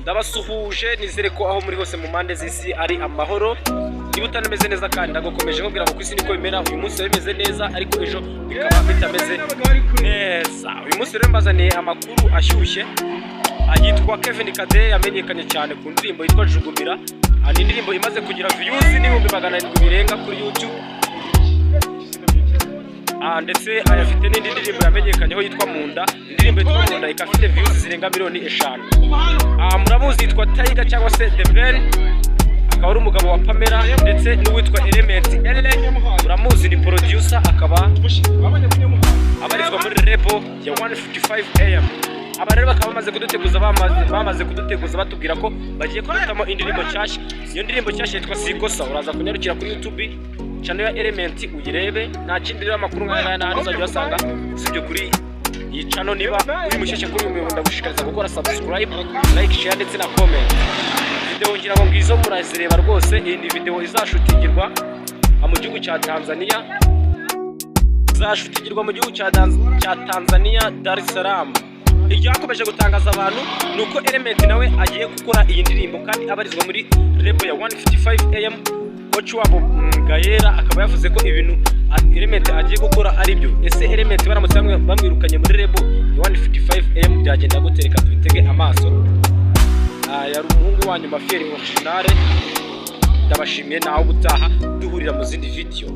Ndabasuhuje, nizere ko aho muri hose mu mpande z'isi ari amahoro. Niba utanameze neza kandi, ndagukomeje nkubwira ngo ku isi niko bimera. Uyu munsi biba bimeze neza, ariko ejo bikaba bitameze neza. Uyu munsi rero mbazaniye amakuru ashyushye. Yitwa Kevin Kade, yamenyekanye cyane ku ndirimbo yitwa Jugumira. Ni indirimbo imaze kugira views n'700,000 birenga kuri YouTube. Ndetse ayafite n'indi ndirimbo yamenyekanyeho yitwa Munda. Indirimbo yitwa Munda ikaba ifite views zirenga miliyoni 5. Muramuzi, yitwa Tiger cyangwa se The Ben, akaba ari umugabo wa Pamela ndetse n'uwitwa Element Eleeeh. Muramuzi, ni producer, akaba abarizwa muri label ya 155 AM. Aba rero bakaba bamaze kuduteguza batubwira ko bagiye kudutamo indirimbo nshyashya. Iyo ndirimbo nshyashya yitwa Sikosa. Uraza kunyarukira kuri YouTube channel ya Element uyirebe. Nta kindi rero, amakuru nk'aya ngaya n'ahandi uzajya uyasanga usibye kuri iyi channel. Niba uri mushyashya kuri uyu muyoboro, ndagushishikariza gukora subscribe, like, share ndetse na comment. Video ngira ngo ngizo murazireba rwose. Iyi ni video izashutingirwa mu gihugu cya Tanzania, izashutingirwa mu gihugu cya Tanzania, Dar es Salaam. Icyakomeje gutangaza abantu ni uko Element nawe agiye gukora iyi ndirimbo kandi abarizwa muri label ya 155 AM. Coach wabo Gayera akaba yavuze ko ibintu Element agiye gukora ari byo. Ese Element baramutse bamwirukanye muri label ya 155 AM byagenda gute? Reka tubitege amaso. Yari umuhungu wanyu Mafieri Originale. Ndabashimiye, nawe ubutaha duhurira mu zindi video.